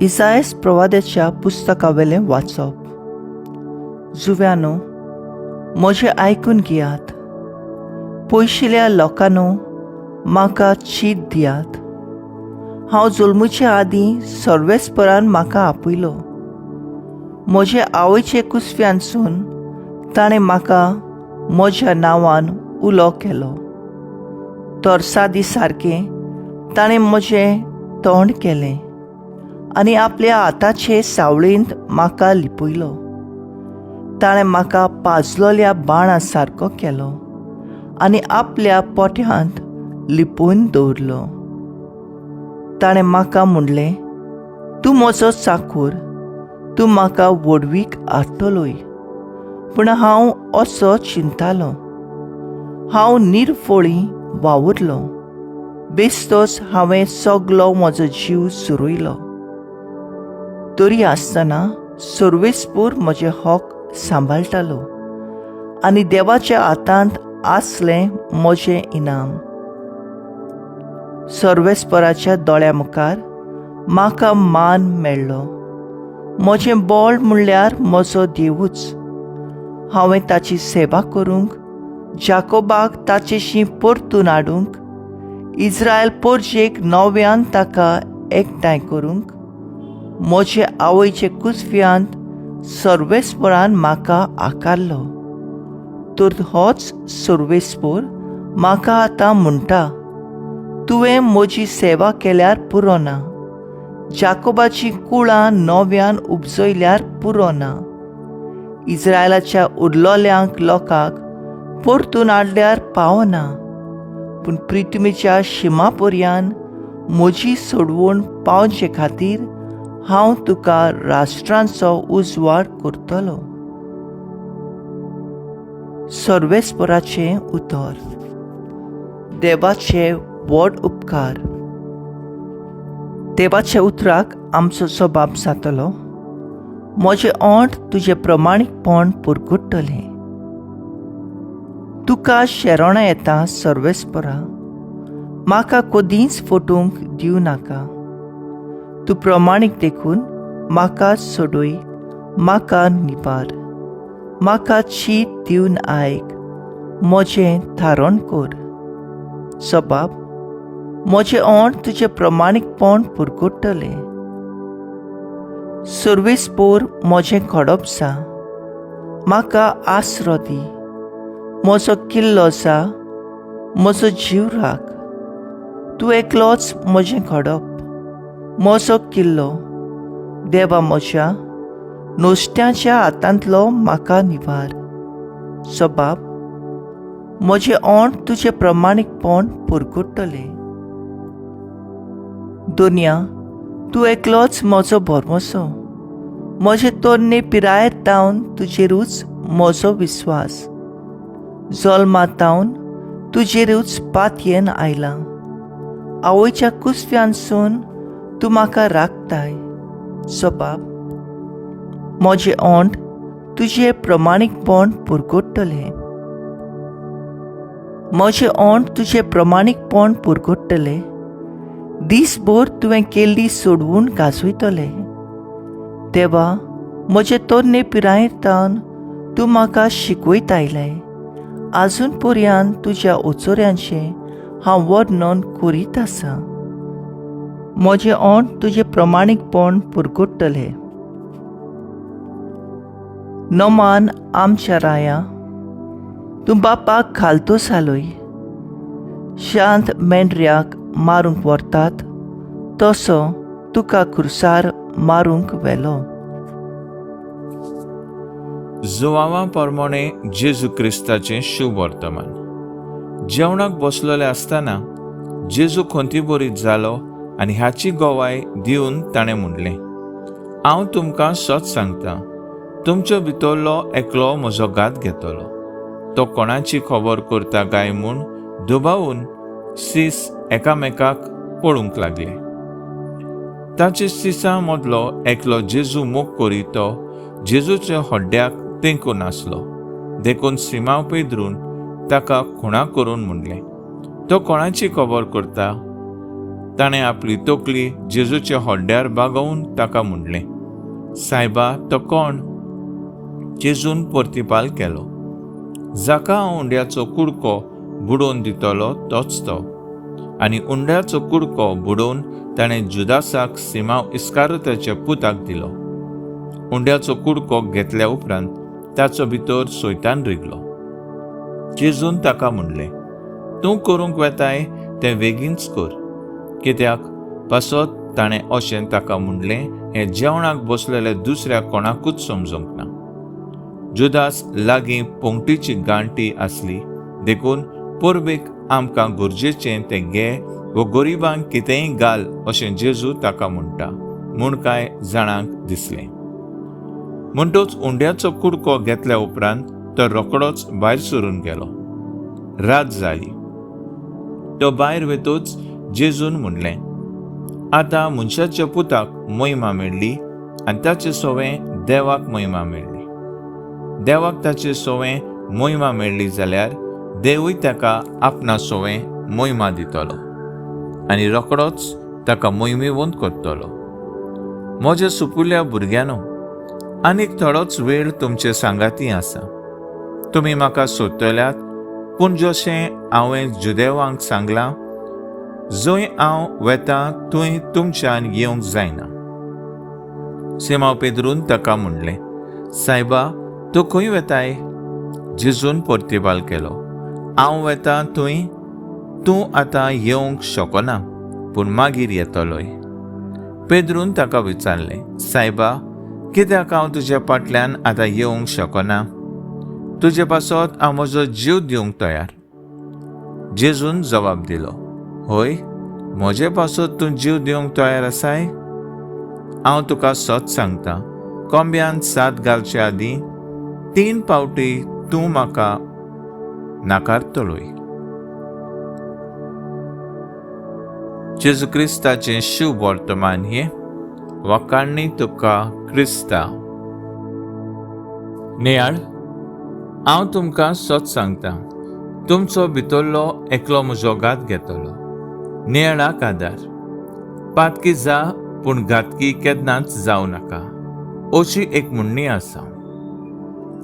इसायस प्रवाद्याच्या पुस्तकावेलें वाचप. जुव्यानो, म्हजें आयकून घेयात. पयशिल्या लोकांनो, म्हाका चीत दियात. हांव जल्मुचे आदीं सर्वेस्परान म्हाका आपयलो. म्हजे आवयचे कुसव्यानसून ताणें म्हाका म्हज्या नांवान उलो केलो. तरसादी सारकें ताणें म्हजें तोंड केलें आनी आपल्या हाताचे सावळेंत म्हाका लिपयलो. ताणें म्हाका पाजलोल्या बाणा सारको केलो आनी आपल्या पोट्यांत लिपोवन दवरलो. ताणें म्हाका म्हणलें, तूं म्हजो चाकूर, तूं म्हाका व्हडवीक हाडटलोय. पूण हांव असो चिंतालो, हांव निर्फळी वावुरलो, बेस्तोच हांवें सगलो म्हजो जीव सुरयलो. तरी आसतना सर्वेस्पूर म्हजें हक सांबाळटालो आनी देवाच्या हातांत आसलें म्हजें इनाम. सर्वेस्पराच्या दोळ्या मुखार म्हाका मान मेळ्ळो. म्हजें बळ म्हणल्यार म्हजो देवूच. हांवें ताची सेवा करूंक, जाकोबाक ताचेशी परतून हाडूंक, इस्रायल पोरजेक नव्यान ताका एकठांय करूंक म्हजे आवयचे कुसव्यांत सर्वेस्परान म्हाका आकारलो. तर होच सर्वेस्पोर म्हाका आतां म्हणटा, तुवें म्हजी सेवा केल्यार पुरो ना, जाकोबाची कुळां नव्यान उपजयल्यार पुरो ना, इस्रायलाच्या उरलोल्यांक लोकांक परतून हाडल्यार पावना, पूण प्रिथ्वीच्या शिमा पर्यान म्हजी सोडवण पावचे खातीर हांव तुका राष्ट्रांचो उजवाड करतलो. सर्वेस्पराचें उतर. देवाचे व्हड उपकार. देवाच्या उतराक आमचो जबाब जातलो, म्हजें ओंठ तुजें प्रमाणीकपण पुरगुट्टलें. तुका शेरणां येता सर्वेस्परा, म्हाका कदींच फटोवंक दिवं नाका. तूं प्रमाणीक देखून म्हाका सोडय, म्हाका निवार. म्हाका चीत दिवन आयक, म्हजें थारण कर. जबाब, म्हजें ओंठ तुजें प्रमाणीकपण पुरगुट्टलें. सर्वेस्पोर म्हजें खडप जा, म्हाका आसरो दी. म्हजो किल्लो जा, म्हजो जीव राख. तूं एकलोच म्हजें खडप, म्हजो किल्लो. देवा म्हज्या, नुस्त्याच्या हातांतलो म्हाका निवार. जबाब, म्हजें ओंठ तुजें प्रमाणीकपण पुरगुट्टलें. दुनिया, तूं एकलोच म्हजो भरवंसो. म्हजे तरणे पिरायेर तावन तुजेरूच म्हजो विस्वास. जल्मा तावन तुजेरूच पातयेन आयलां. आवयच्या कुसव्यानसून तूं म्हाका राखताय. जबाब, म्हजें ओंठ तुजें प्रमाणीकपण पुरगुट्टलें. म्हजें ओंठ तुजें प्रमाणीकपण पुरगुट्टलें. दीसभर तुवें केल्ली सोडवून गाजयतलें. देवा, म्हजे तरणे पिरायेर तावन तूं म्हाका शिकयत आयलें. आजून पर्यान तुज्या ओचोऱ्यांचें हांव वर्णन करीत आसा. म्हजें ओंठ तुजें प्रमाणीकपण पुरगुट्टलें. नमान आमच्या राया, तूं बापाक घालतो जालोय. शांत मेंढऱ्याक मारूंक व्हरतात तसो तुका खुर्सार मारूंक व्हेलो. जुवांवा परमोणे जेजू क्रिस्ताचें शुभ वर्तमान. जेवणाक बसलेले आसतना जेजू खंतीबरीत जालो आनी हाची गवाय दिवन ताणें म्हणलें, हांव तुमकां सत सांगता, तुमचे भितरलो एकलो म्हजो घात घेतलो. तो कोणाची खबर करता काय म्हूण दुबावून सीस एकामेकाक पळोवंक लागले. ताचे सिसां मदलो एकलो जेजू मोग करी तो जेजूच्या हड्ड्याक तेंकून आसलो. देखून सिमांव पेद्रून ताका खुणा करून म्हणलें, तो कोणाची खबर करता? ताणें आपली तकली जेजूच्या होड्ड्यार बागोवन ताका म्हणलें, सायबा, तो कोण? जेजून प्रतिपाल केलो, जाका हांव उंड्याचो कुडको बुडोवन दितलो तोच तो. आनी उंड्याचो कुडको बुडोवन ताणें जुदासाक, सिमांव इस्कारोताच्या पुताक दिलो. उंड्याचो कुडको घेतल्या उपरांत ताचो भितर सोयतान रिगलो. जेजून ताका म्हणलें, तूं करूंक वेताय तें वेगींच कर. कित्याक पासत ताणें अशें ताका म्हणलें हें जेवणाक बसलेले दुसऱ्या कोणाकूच समजूंक ना. जुदास लागीं पोंगटीची गांठी आसली, देखून परबेक आमकां गरजेचें तें घे वो गरिबांक कितेंय घाल अशें जेजू ताका म्हणटा म्हूण कांय जाणांक दिसलें. म्हणटच उंड्याचो कुडको घेतल्या उपरांत तो रोकडोच भायर सरून गेलो. रात जाली. तो भायर वेतूच जेजून म्हणलें, आतां मनशाच्या पुताक मोहिमा मेळ्ळी आनी ताचे सोवें देवाक मोहिमा मेळ्ळी. देवाक ताचे सोवें मोहिमा मेळ्ळी जाल्यार देवूय ताका आपणा सोवें मोहिमा दितलो आनी रोकडोच ताका मोहिमेवंत करतलो. म्हज्या सुपुल्ल्या भुरग्यांनो, आनीक थोडोच वेळ तुमचे सांगाती आसा. तुमी म्हाका सोदतल्यात, पूण जशें हांवें जुदेवांक सांगलां, जंय हांव वेता थंय तुमच्यान येवंक जायना. सिमांव पेद्रून ताका म्हणलें, सायबा, तूं खंय वेताय? जेजून प्रतिपाल केलो, हांव वेता थंय तूं आतां येवंक शकना, पूण मागीर येतलोय. पेद्रून ताका विचारलें, सायबा, कित्याक हांव तुज्या फाटल्यान आतां येवंक शकना? तुजे पासत हांव म्हजो जीव दिवंक तयार. जेजून जबाब दिलो, हय, म्हजे पासत तूं जीव दिवंक तयार आसाय? हांव तुका सत सांगता, कोंब्यान सात घालचे आदीं 3 फावटी तूं म्हाका नाकारतलोय. जेजू क्रिस्ताचें शुभ वर्तमान हें. वाखाणणी तुका क्रिस्ता. नियाळ, हांव तुमकां सत सांगता, तुमचो भितरलो एकलो म्हजो घात घेतलो. नियाळाक आदार. पातकी जा, पूण घातकी केन्नाच जावं नाका, अशी एक म्हणणी आसा.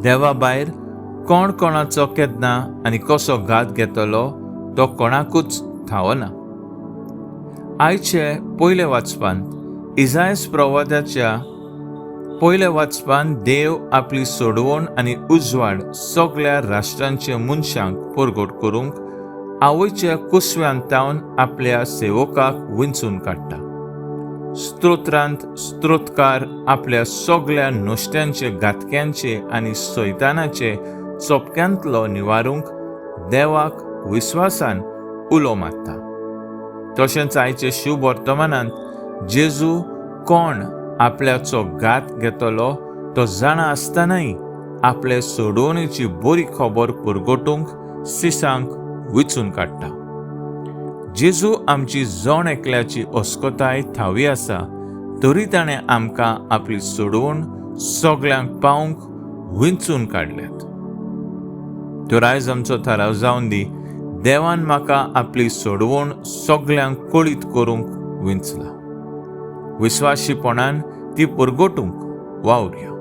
देवा भायर कोण कोणाचो केन्ना आनी कसो घात घेतलो तो कोणाकूच थावना. आयचे पयले वाचपांत इजायस प्रवादाच्या पयल्या वाचपान देव आपली सोडवण आनी उजवाड सगळ्या राष्ट्रांच्या मनशांक परगट करूंक आवयच्या कुसव्यान तावन आपल्या सेवकाक विंचून काडटा. स्तोत्रांत स्तोत्रकार आपल्या सगळ्या नुस्त्यांचे, घातक्यांचे आनी सैतानाचे चोपक्यांतलो निवारूंक देवाक विस्वासान उलो मारता. तशेंच आयचे शुभ वर्तमानांत जेजू कोण आपल्याचो घात घेतलो तो जाणा आसतनाय आपले सोडवणेची बरी खबर पुरगोटूंक सिसांक विचून काडटा. जेजू आमची जण एकल्याची अस्कताय थावी आसा, तरी ताणें आमकां आपली सोडवण सगळ्यांक पावंक विंचून काडल्यात. तर आयज आमचो थाराव जावन दी, देवान म्हाका आपली सोडवण सगळ्यांक कळीत करूंक विंचला. विस्वाशीपणान ती परगटूंक वावरया.